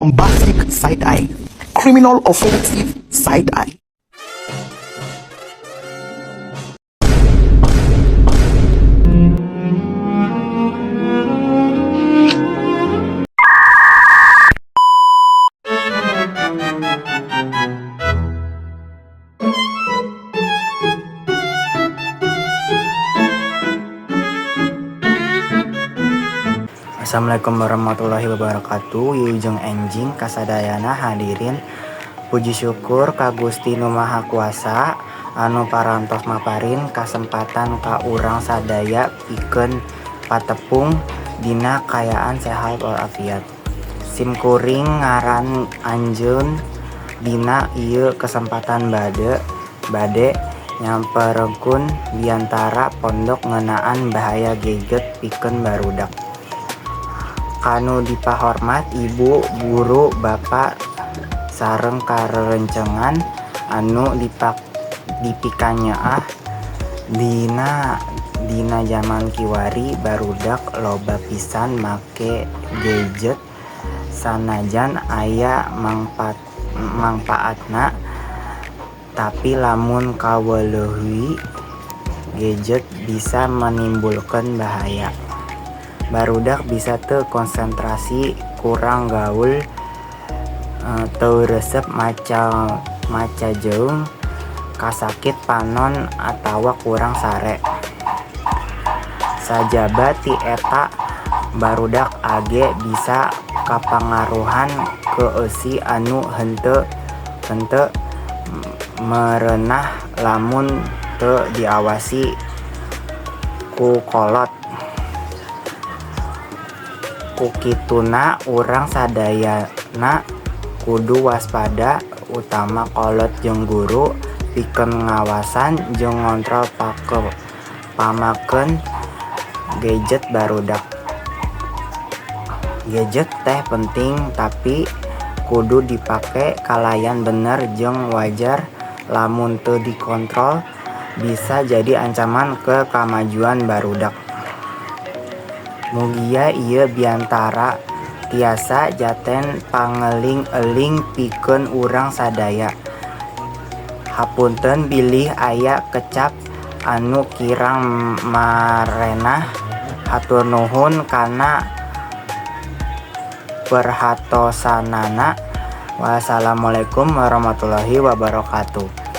Bombastic side eye, criminal offensive side eye. Assalamualaikum warahmatullahi wabarakatuh. Wilujeng enjing kasadayana hadirin. Puji syukur ka Gusti Nu Maha Kuasa anu parantos maparin kasempatan ka urang sadaya pikeun patepung dina kaayaan sehat walafiat. Sim kuring ngaran Anjeun, dina ieu kesempatan bade nyamperkeun biantara pondok ngeunaan bahaya gadget pikeun barudak. Kanu dipahormat ibu guru, bapak sareng rerencangan anu dipikanyaah. Dina jaman kiwari barudak loba pisan make gadget. Sanajan aya mangpaatna, tapi lamun kaweleuwi gadget bisa menimbulkeun bahaya. Barudak bisa teu konsentrasi, kurang gaul, teu resep maca jeung kasakit panon atawa kurang sare. Sajaba ti eta, barudak age bisa kapangaruhan ku eusi anu henteu merenah lamun teu diawasi ku kolot. Kukituna urang sadayana kudu waspada, utama kolot jeung guru, pikeun ngawasan jeung ngontrol pamakeun gadget barudak. Gadget teh penting, tapi kudu dipake kalayan bener jeung wajar. Lamun teu dikontrol bisa jadi ancaman keur kamajuan barudak. Mugia ieu biantara tiasa janten pangeling-eling pikeun urang sadaya. Hapunten bilih aya kecap anu kirang marenah. Hatur nuhun kana perhatosanana. Wassalamualaikum warahmatullahi wabarakatuh.